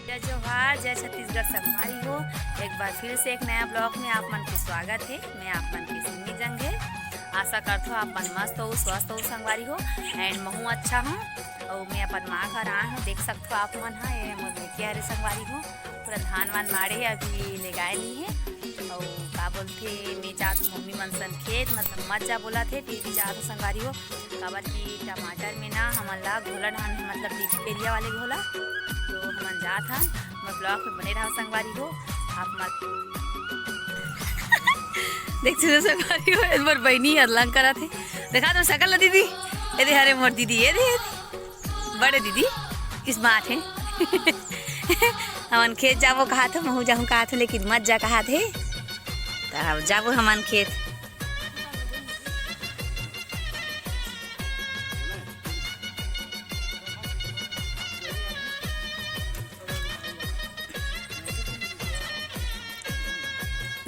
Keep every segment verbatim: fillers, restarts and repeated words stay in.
जय जोहार, जय छत्तीसगढ़ संगवारी हो। एक बार फिर से एक नया ब्लॉग में आप मन के स्वागत है। मैं आप मन के सिमी जंग है। आशा करथो आप मन मस्त हो, स्वस्थ हो संगवारी हो। एंड महू अच्छा हूँ। और मैं अपन माँ घर आए हूँ, देख सकथो आप मन हा, ये मोर लेके आ रहे संगवारी हो। पूरा धान वान माड़े है, अभी ले गाय नहीं है। और का बोलथे, मैं जात हूँ मम्मी मन सन खेत, मतलब मत जा बोला थे, फिर भी जात हूँ संगवारी हो। काबर कि टमाटर में ना हमन ला घोला डालना है, मतलब डीपी एरिया वाले घोला। तो हमन जात हन, मोर ब्लॉग में बने रहो संगवारी हो। आप मत देख सकथो संगवारी हो, एक बार बहनी अदलंग करत है। देखा तो सकल ला दीदी, ये दे, हरे मोर दीदी, ये दे, ये दे। बड़े दीदी स्मार्ट है। हमन खेत जाबो कहा थे, महू जाहूँ कहा थे, लेकिन मत जा कहा थे। तब जाबो हमन खेत।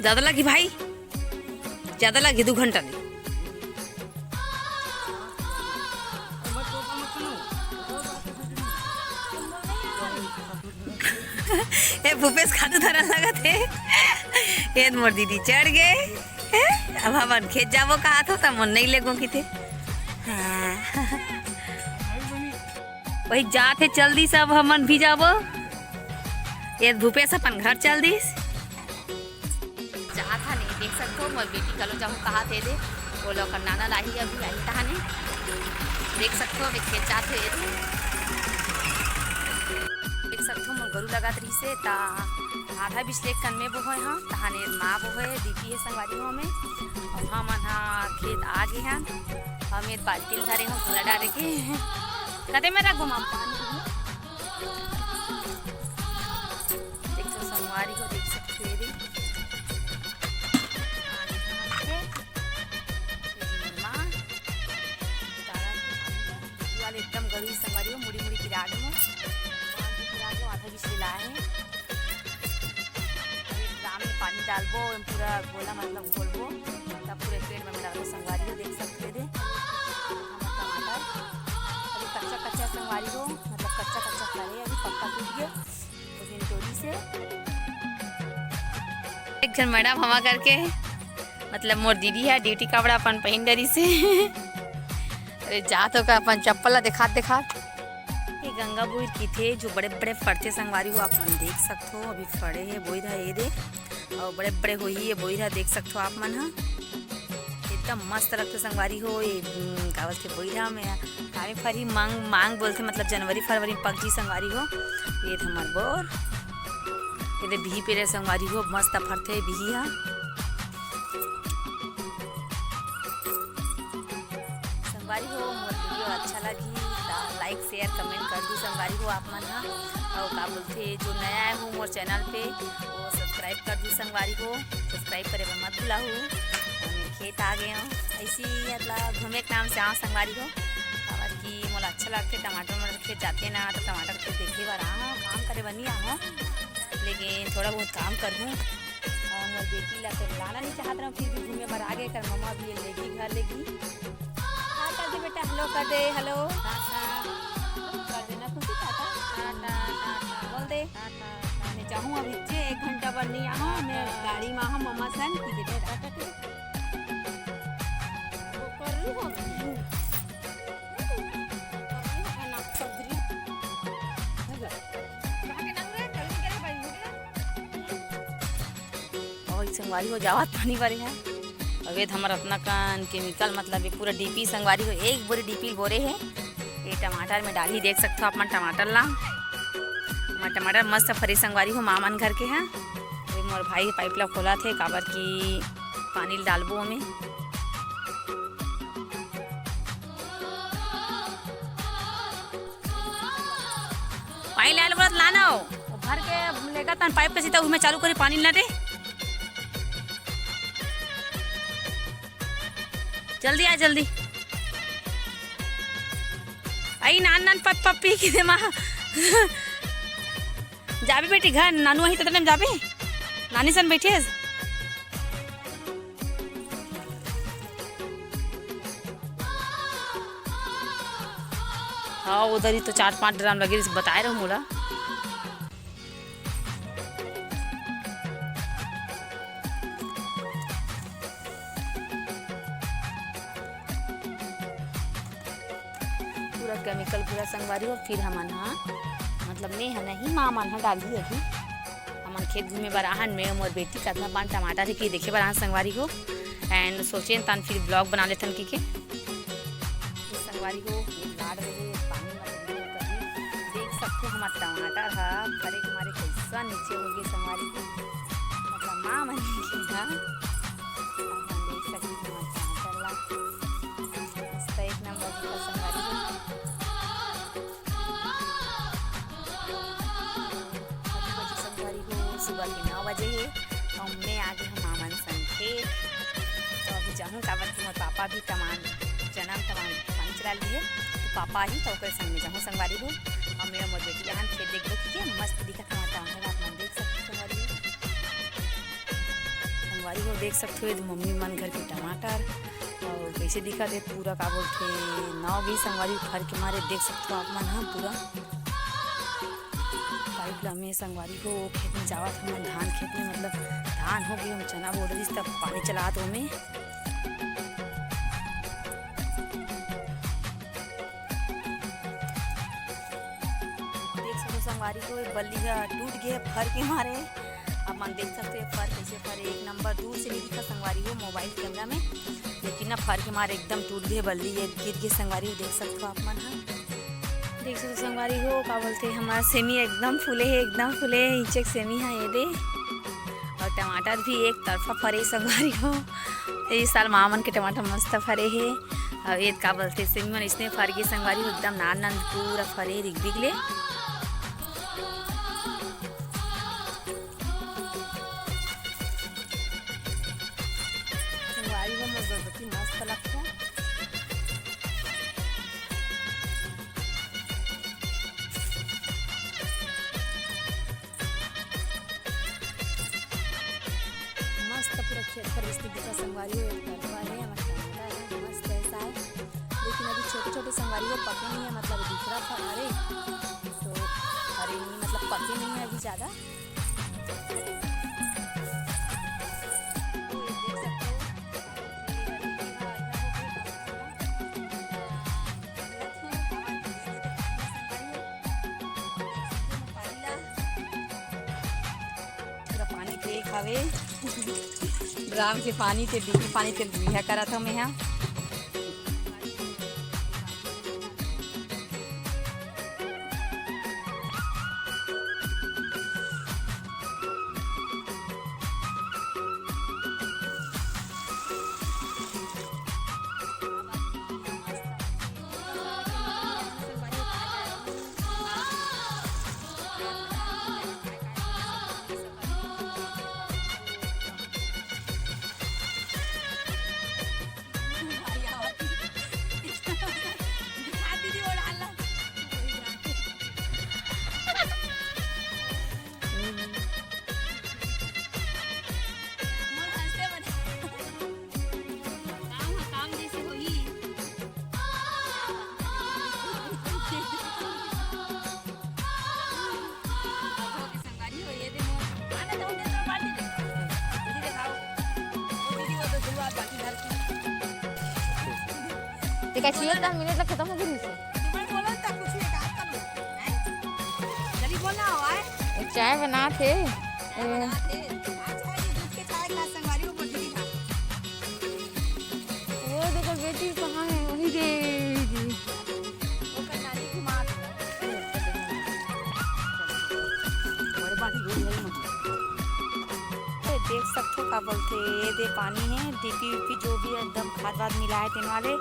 ज्यादा लगी भाई, ज्यादा लगी, दू घंटा ले। ए भूपेश खातू धरन लगत हे। ए मोर दीदी चढ़ गए। ए, अब हमन खेत जाबो कहा थो, त मोर नहीं लेगो किथे। हाँ। वही जात हे, चल दिस, अब हमन भी जाबो। ए भूपेश अपन घर चल दिस। जात हन, देख सकथो, मोर बेटी कलो जाहूँ कहा थे दे, वो लोग नाना लाही अभी आई तहाने। देख सकथो, अभी खेत जात हे दे। देख सकथो, मोर गरु लगात रहिसे, ता आधा बिस्लेक कन में बोहोय हाँ, तहाने माँ बोहोय, डीपी है संगवारी हो में, और हमन हा खेत आ गे हन, हम एक बाल्टी धरे हो घोला डाले के। कते में रख घुमा पानी। देख सकथो संगवारी हो, देख सकथो ये दे। आगे हमारे खेत। ये माँ। तारा के पानी का। ये वाले एकदम गरु संगवारी हो, मुड़ी मुड़ी पिरागे में। पानी पिरागे, आधा भी सिला है। अभी ड्राम में पानी डालबो, पूरा गोला मतलब घोलबो, तब पूरे पेड़ में डालबो संगवारी हो, देख सकथो ये दे। टमाटर अभी कच्चा कच्चा संगवारी हो, मतलब कच्चा कच्चा खा रहे, अभी पक्का टूट गया। लेकिन टोरी से एक झन मैडम हमा करके, मतलब मोर दीदी है, ड्यूटी कपड़ा अपन पहिन डरिसे। अरे जात हो का अपन चप्पल ला देखात देखात। ये गंगा बोइर किथे जो बड़े बड़े फरथे संगवारी हो, आप मन देख सकथो, अभी फड़े हे बोइर ह ये दे, और बड़े बड़े होही ये बोइर ह, देख सकथो आप मन ह। एकदम मस्त लगथे संगवारी हो। ये, उम, का बोलथे बोइर ह में, कामे फरही मांग, मांग बोलथे, मतलब जनवरी फरवरी में पक जी संगवारी हो। ये हमर बोर, ये दे बिही पेरे संगवारी हो, मस्त फरथे बिही ह। संगवारी हो, मोर वीडियो अच्छा लगही त like share comment कर दू संगवारी हो आप मन ह। अउ का बोलथे, जो नया आए हो मोर चैनल पे, वो सब्सक्राइब कर दू संगवारी हो, सब्सक्राइब करे बर मत भुलाहू। अउ मैं खेत आ गे हूँ, ऐसी मतलब घूमे के नाम से आऊँ संगवारी हो, काबर कि मोला अच्छा लगथे टमाटर, मटर खेत जाथे ना, तो टमाटर खेत देखे बर आऊँ, काम करे बर नहीं आऊँ, लेकिन थोड़ा बहुत काम करहूँ। अउ मोर बेटी ला तो लाना नहीं चाहत रहूँ, फिर भी घूमे बर आ गे, कर मम्मा भी लेगी घर लेगी। हाय कर दे बेटा, हेलो कर दे, हेलो। टाटा। कर देना खुशी, टाटा। टाटा, टाटा। बोल दे। टाटा। मैं जाहूँ अभी जे एक घंटा बर नहीं आऊँ, मैं गाड़ी में आऊँ मम्मा संग, ठीक है बेटा। टाटा, टाटा। वो कर रही हो अभी। कर रही हो ना, कर रही। और संगवारी हो जावत पानी भरे है। अबे तो हमारा अतना कन केमिकल, मतलब ये पूरा डीपी संगवारी हो, एक बोरी डीपी बोरे है। ये टमाटर में डाली, देख सकथो आप मन टमाटर ला। हमार टमाटर मस्त फरी संगवारी हो, मामन घर के है। ये मोर भाई पाइप ला खोला थे, काबर की पानी डालबो ओमे। पानी लाल बोलत लाना हो। वो भर के लेगा तन पाइप के सीधा उसमें चालू करी पानी ना दे। जल्दी आ, जल्दी। आई नान नान पप पप पी के दे माँ। जाबे बेटी घर, नानू आही ततने में जाबे। नानी सन बैठे हस। हाँ, उधर ही तो चार पांच ड्राम लगे, बताए रहो मोला। केमिकल पूरा संगवारी हो, फिर हमन हा, मतलब मैं हा नहीं, माँ मन हा डालही अभी। हमन खेत घूमे बर आहन, मैं मोर बेटी कतना पान टमाटर हे कि देखे बर आहन संगवारी हो। And सोचेन तन फिर vlog बना लेथन कि के। ये संगवारी हो, ये लाड़ रहे, पानी में डूबे कभी। देख सकथो हमर टमाटर हा फरे के मारे कैसा नीचे हो गए संगवारी हो। मतलब माँ मन के हा। अपन देख सकथो हमर टमाटर ला। मस्त एक नंबर के संगवारी हो। अभी बजे संगवारी हो, सुबह के नौ बजे हे। अउ मैं आगे हूँ मामन संग खेत। तो अभी जाहूँ काबर कि मोर पापा भी टमान, चना में टमान, पानी चला लिए। तो पापा ही तो ओकर संग में जाहूँ संगवारी हो। अउ मैं मोर बेटी यहाँ खेत देखबो कि के मस्त दिखत हमार टमाटर, आप मन देख सकते संगवारी हो। संगवारी हो देख सकते हो, ये मम्मी मन घर के टमाटर अउ कैसे दिखत हे पूरा, का बोलथे, नाव भी संगवारी फर के मारे देख सकते हो आप मन ह पूरा। पाइप ला में संगवारी हो खेत में जावत हमन धान खेत में, मतलब धान हो गए, हम चना बोड़ रही तब पानी चलात ओमे। देख सकते हो संगवारी हो, ये बल्ली ह टूट गए फर के मारे। आप मन देख सकते हो फर कैसे फरे, एक नंबर दूर से नहीं दिखा संगवारी हो मोबाइल कैमरा में, लेकिन ना फर के मारे एकदम टूट गए बल्ली, ये गिर गए संगवारी हो, देख सकते हो आप मन ह। देख सकते हो संगवारी हो, का बोलते हैं, हमारा सेमी एकदम फूले है, एकदम फूले है, नीचे के सेमी है ये दे। और टमाटर भी एक तरफा फरे संगवारी हो, ये साल माँ मन के टमाटर मस्त फरे है। और ये का बोलते हैं, सेमी मन इसने फर गए संगवारी हो, एकदम नान नान पूरा फरे रिग बिग ले। संगवारी हो, मोर बरबटी मस्त लगता। मस्त पूरा खेत पर बिस्ती दिखा संगवारी हो, एक तरफा है, हमारा टमाटर है, मस्त ऐसा है। लेकिन अभी छोटे छोटे संगवारी हो पके नहीं है, मतलब दूसरा फल, अरे तो अरे नहीं, मतलब पके नहीं है अभी ज़्यादा। पूरा पानी के खावे। ड्राम के पानी ते, डीपी पानी ते बिहा करत हूँ मैं यहाँ। तेका चाहिए त मिनट ला खत्म हो गई से। तुम्हारे बोला था कुछ एक आता नहीं, हैं? जल्दी बोलना हो, आए। चाय बना थे। चाय बना थे। आज है ये दूध के चाय का संगवारी ऊपर दीदी था। वो देखो बेटी कहाँ है, वही दे दीदी। वो कल नानी घुमा दो। ये देख सकथो का बोलथे, ये दे पानी है, डीपी वीपी जो भी है एकदम खाद वाद मिला है तेन वाले।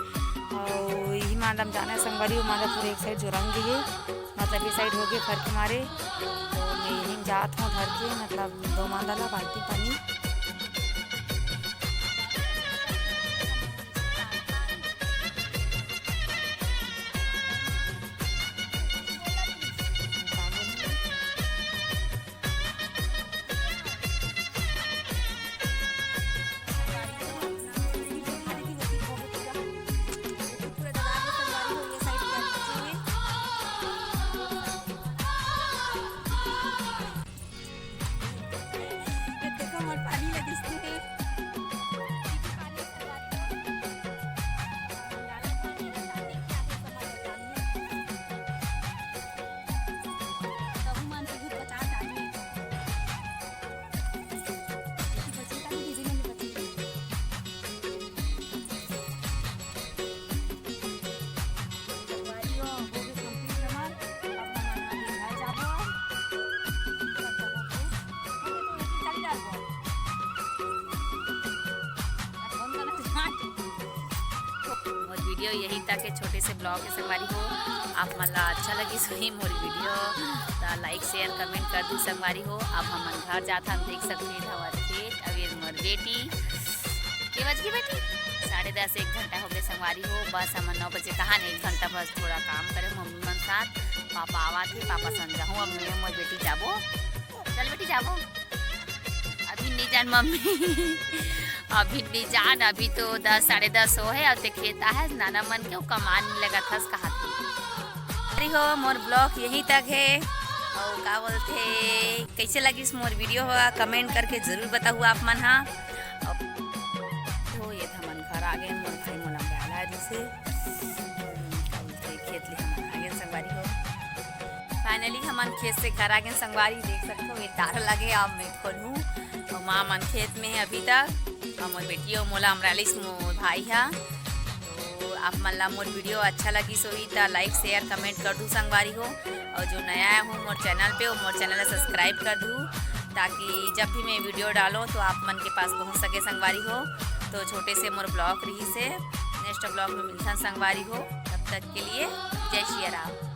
और यही मांदम जाना है संगवारी, वो मांदा पूरे एक साइड जो रंग है, मतलब ये साइड हो गए फर के मारे। तो मैं यहीं जात हूँ धर के, मतलब दो मांदा ला बाल्टी पानी। video यही तक हे, छोटे से vlog हे संगवारी हो। आप मन ला अच्छा लगिस होही मोर video, त like, share, comment कर दू संगवारी हो। अब हमन घर जाथन, देख सकथो ये हमर खेत, अब ये मोर बेटी। के बज गे बेटी? साढ़े दस, एक घंटा हो गे संगवारी हो। बस हमन नौ बजे कहा नहीं, एक घंटा बस थोड़ा काम करे मम्मी मन साथ। पापा आवत हे, पापा संग जाहूँ, अब मैं मोर बेटी जाबो। चल बेटी जाबो। अभी नहीं जान मम्मी। अभी नहीं जान, अभी तो दस, साढ़े दस हो हे, अउ ते खेत आहे, नाना मन के कमान लगत हस कहा थे। अरे हो, मोर vlog यहीं तक हे। अउ का बोलथे, कैसे लगिस मोर video हो, comment करके जरूर बताहू आप मन हा। अउ हो, ये हमन घर आ गे, मोर भाई मोला बुला रहिसे। का बोलथे, खेत ले हमन आ गे संगवारी हो। Finally हमन खेत से घर आ गे संगवारी, देख सकथो ये तार लगे, अब मैं खोलहूँ। अउ माँ मन खेत में हे अभी तक, अउ मोर बेटी अउ मोला अमरालिस मोर भाई हा। तो आप मन ला मोर video अच्छा लगिस होही त like, share, comment कर दू संगवारी हो। अउ जो नया आए हो मोर channel पे, वो मोर channel ला subscribe कर दू, ताकि जब भी मैं video डालूँ तो आप मन के पास पहुँच सके संगवारी हो। तो छोटे से मोर vlog रहिसे, next vlog में मिलथन संगवारी हो। तब तक के लिए जय सिया राम।